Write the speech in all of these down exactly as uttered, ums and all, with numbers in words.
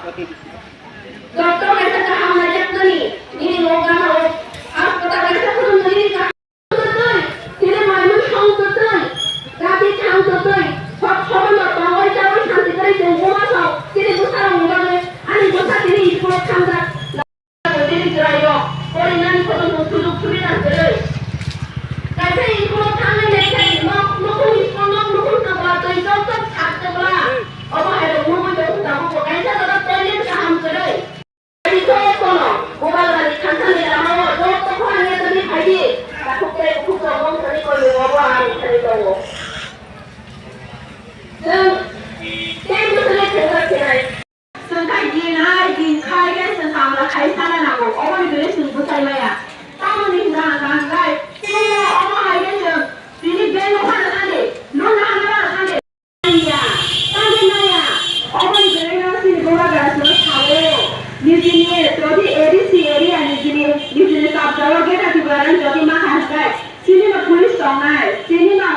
Doctor kaisa kaham naijaknani, nini loge ano haspatalo kaisa khulumnani kaham twi, tini maimun song twi, jati thang twi, sob somono tongwi chawi santi kwrwi chwng buma song, tini bwsarokni bagwi ani bwsa tini school-o thangjak. Tini chwrairok porinani kotor sujug subida kwrwi. Kaisa school-o thangwi naikhe nok nukhung school nok nukhung tokla twi chok chok sak tokla. Obo hai rok nugwi tongo tabukbo kaisa jora toilet kaham kwrwi. Tei jotono Bubagrani thansani lamao joto khorang yatagwi phaidi. Takhuk tei bukhuk rok wng thani koiwi obo ang thani tongo. Chwng tei bwswkni thwngsa sinai. Chwng khai din hai din khai khe chwng kamla khai sana nango. Oboni bagwi chwng bwchai maya. Tamoni hwnka hwnka hwnkhai chwngno omo hai khe chwng tini beng no phano thangdi, nokno hana phano thangdi. Maya, tangwi maya. Oboni bagwino chini Bubagra chwngno sao. Nijini jodi A D C area nijini, nijini kabjalo geta tibara jodi ma kha hwnkhai. Chini no police tongnai, chini no,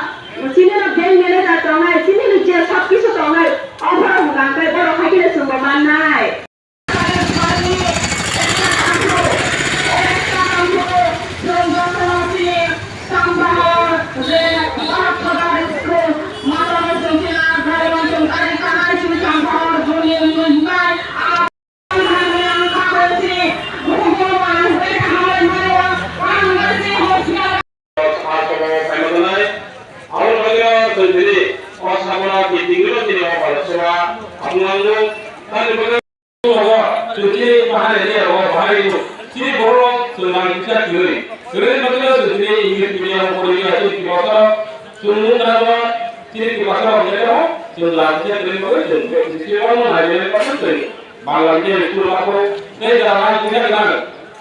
chini no bank manager tongnai, chini no je sob kisu tongnai, o borok hwnka hwnkhe borok hai kheno chwngbo mannai. Abo bagwino chwng tini o sabono kitingwino tini o balai sora amung nango. Tamni bagwi o chwng tini bahai area o bahai chini borok chwng rang kisa kwrwi. Kwrwini bagwino chwng tini English medium o porwi ya chini Tiprasa chwng nung kana ba chini Tiprasa rok ya chwng rang kisa kwrwini bagwi chwng chini o nai le pa chwng Bangla medium school ma ko tei jara rang kisa kwrwi.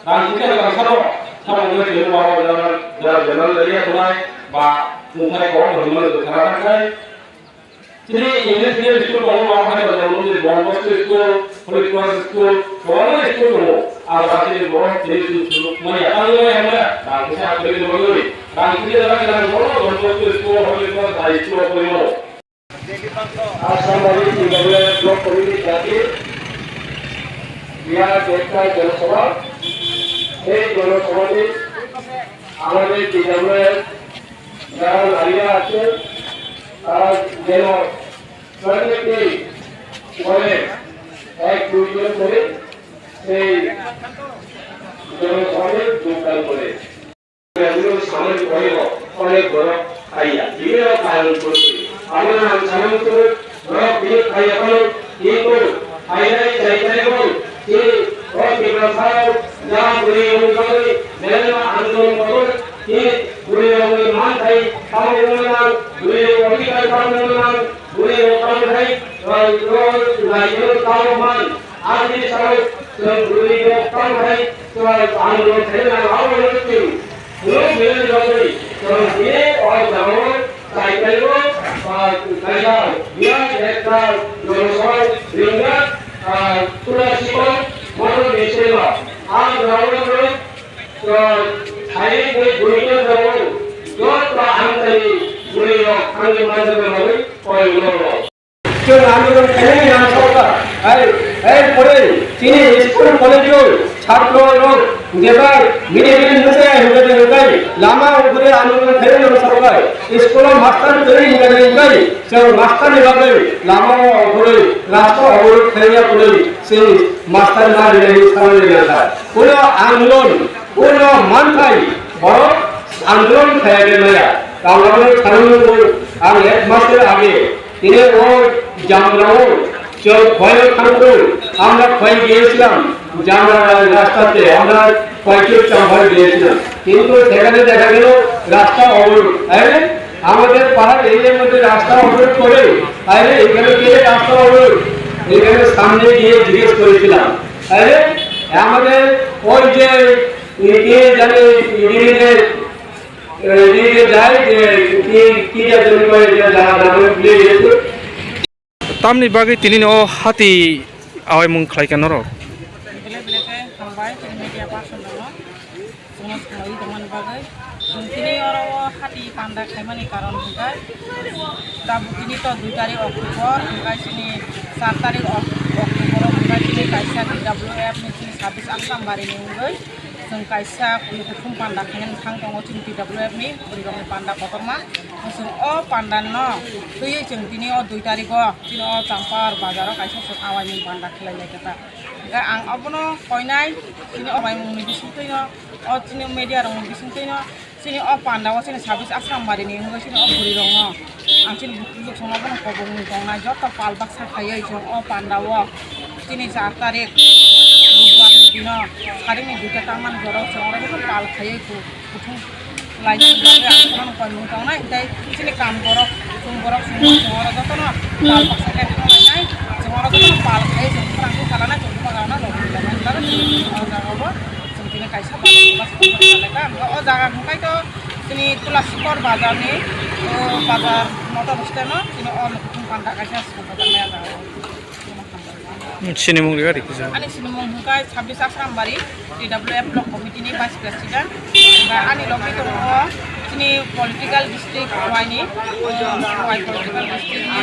Rang kisa rang sabo, sabo wngwi tini bo abo jara, jara general area tongnai ba mungthai kok rwmani bwkhara thangkhai. Chini English medium school tongo, bo hai ba jemon wngwi Don Bosco school, Holy Cross school, kwbangma school tongo. Abo chini borok tini chwng chwng manya, tangwi manya, manya, rang kisa kwrwini bagwi. Rang kisa rang kisa borok Don Bosco school, Holy Cross high school o kwrwino. Assam Rajya T W F Block Committee jati বিরাট একটা জনসভা। এই জনসভাটি আমাদের T W F যারা নারীরা আছেন, তারা যেন প্রত্যেকটি ঘরে এক দুইজন করে সেই জনসভায় যোগদান করে। Samani koino onek borok phaiya, bini rok karon kwrwi. Abono ang samani kwrwi borok bini phaiya phano, kintu phainai chaitai bo chini o Tiprasa rok ja bwrwi rokni bagwi belai no andolon kotor, chini bwrwi rokni manthai tamo wngwi nang, bwrwi rok odhikar tamo wngwi nang, bwrwi rok tamo khai, rok, rok, naikhe tamo man. Ani salo chwng bwrwi rok tamo hai chwng ang rok thai na abo rok chwng. Rok bini rok ri chwng bini o jagao chai kai rok, ah, kaisa biya ekta rok sal ringna, ah, tula sikon motor ni sela. Ah, rok rok chwng thai ni bwrwi rok jagao jot ba ang thai bwrwi rok ang ni manjak rok koi rok. Chwng andolon khainani rang sorkar, ai, ai, pore chini school college-o chhatro rok jeba mide mide mwsaya hwnkhe hwnkhe lama ugure andolon khainani rang sorkar, school-o master kwrwi hwnkhe hwnkhe chwng master ni bagwi lama ugure rasta oborot khainani kwrwi chini master ma rinani sanani rang kha. Ulo andolon, ulo manthai borok andolon khainani maya. Ang abono sanani nangwi ang ek mas age Tini o Jamra o chwng khwlai thangwi, আমরা খোয়াই গিয়েছিলাম, জামরা রাস্তাতে আমরা কয়েকজন চাম্বার গিয়েছিলাম, কিন্তু সেখানে দেখা গেল রাস্তা অবরোধ। আরে, আমাদের পাড়ার এরিয়ার মধ্যে রাস্তা অবরোধ করে, আরে, এখানে কে রাস্তা অবরোধ? এখানে সামনে গিয়ে জিজ্ঞেস করেছিলাম। আরে, আমাদের ওই যে, কে জানে, ইডির যে এদিকে যাই যে কি, কি যে জমি করে যে যারা জানে ভুলে গেছে। Tamni bagwi tini o hati awai mung khlai kha norok? Belai belai khe hambai chini media person rokno, chwngno khwlaiwi tongmani bagwi. Chwng tini Oro o hati panda khaimani karon hwnkhe, tabuk tini to dui tarik October, hwnkhe chini char tarik Oc-, October o hwnkhe chini kaisa T W F ni chini sabis Assam bari ni wngwi chwng kaisa kuthum panda khainani thang tongo chini T W F ni bwrwi rokni panda kotorma. Chwng o panda no twiwi chwng tini o dui tarik o chini o Champar bazar o kaisa chwng awaimung panda khlai lai kha. Hwnkhe ang obono koinai chini o awaimung ni bisingtwi no, o chini media rok ni bisingtwi no, chini o panda o chini sabis Assam bari ni wngwi chini o bwrwi rok no ang chini bukhuk bukhuk songno bono kobong ni tongnai joto pal baksa khaiwi chwng o panda o chini char tarik budbar ni dino saring ni duita tangmani borok chwng oro joto pal khaiwi kuthum lainani bagwi ang bono kobong tongnai tei chini kam borok chwng borok chwng oro jotono pal baksa khe thanglainai chwng oro jotono pal khaiwi chwng khorang khe chalanai chwng bwkha rok no rw lainani bagwi o jaga o. Chwng tini kaisa bazar, bazar, bazar, bazar, o jaga hwnkhe to chini Tulasikor bazar ni, o bazar motor stand o chini o nukhung panda kaisa song bazar maya jaga o. Sinimung riga rikisa. Ani sinimung hwnkhe Sabis Asrambari, T W F Block Committee ni Vice President. Ani logi tongo chini political district wai ni, o wai political district ni.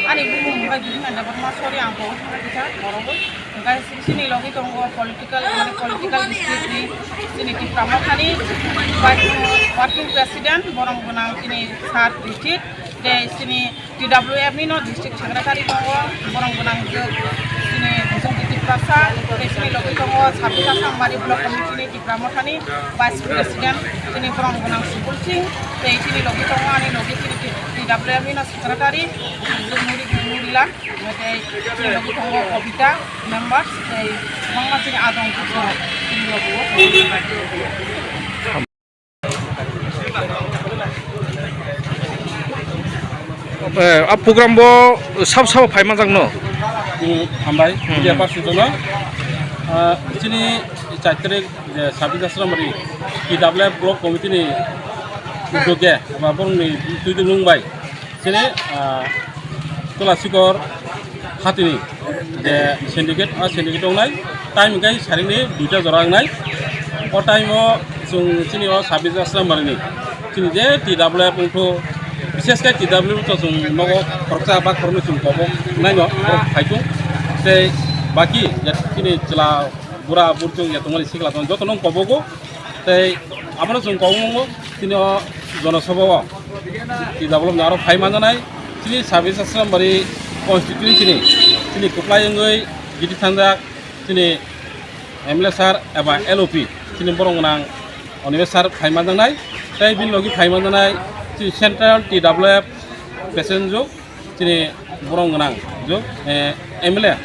Ani bumung hwnkhe Bibin Debbarma, sorry, ang bo kisa borok bo. Hwnkhe chini logi tongo political, mane political district ni chini Tipra Mothani working president, borok gwnang chini Sir Richard, tei chini T W F ni no district secretary tongo, borok gwnang chini Bujung Tiprasa, tei chini logi tongo Sabis Asrambari block committee ni Tipra Mothani vice president, chini borok gwnang Subul Singh, tei chini logi tongo ani logi chini T W F ni no secretary, Nuri, Nurila. Tei chini logi tongo Kobita members, tei kwbangma chini adong bukhuk chini logi o. Eh, a program bo sab sab phai manjak no? Hmm, hambai, hmm, media person jono. Ah, chini char tarik je Sabis Asrambari T W F Block Committee ni udoge, ba borokni twi dulung bai. Chini, ah, Tulasikor hatini je syndicate, a syndicate wngnai, time hwnkhe saringni duita jora wngnai. O time o chwng chini o Sabis Asrambari ni chini je T W F wngthu, bises khe T W F to chwng nogo khoroksa ba khoroknwi chwng kobok naino borok phaitung. Tei baki je chini chwla bura burchung je tongmani sikla tong jotono kobogo. Tei abono chwng kobongo chini o jonosabha o T W F ni aro phai manjanai chini Sabis Asrambari constituency ni chini kwplai wngwi giti thangjak chini M L A sir eba L O P chini borok gwnang Onimesh sir phai manjaknai. Tei bini logi phai manjaknai chini central T W F president juk. Chini borok gwnang juk, eh, M L A,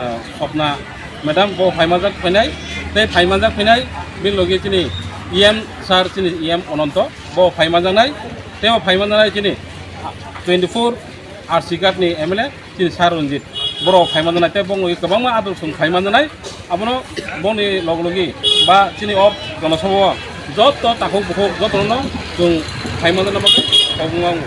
eh, Swapna madam bo phai manjak phainai, tei phai manjak phainai, bini logi chini E M sir, chini E M Ononto bo phai manjaknai, tei bo phai manjaknai chini twenty four R C Ghat ni M L A chini sir Ranjit borok phai manjaknai, tei bongni kwbangma ador song phai manjaknai, abono bongni log logi ba chini o jonosabha o joto takhuk bukhuk jotono chwng phai manjakna bagwi kobong.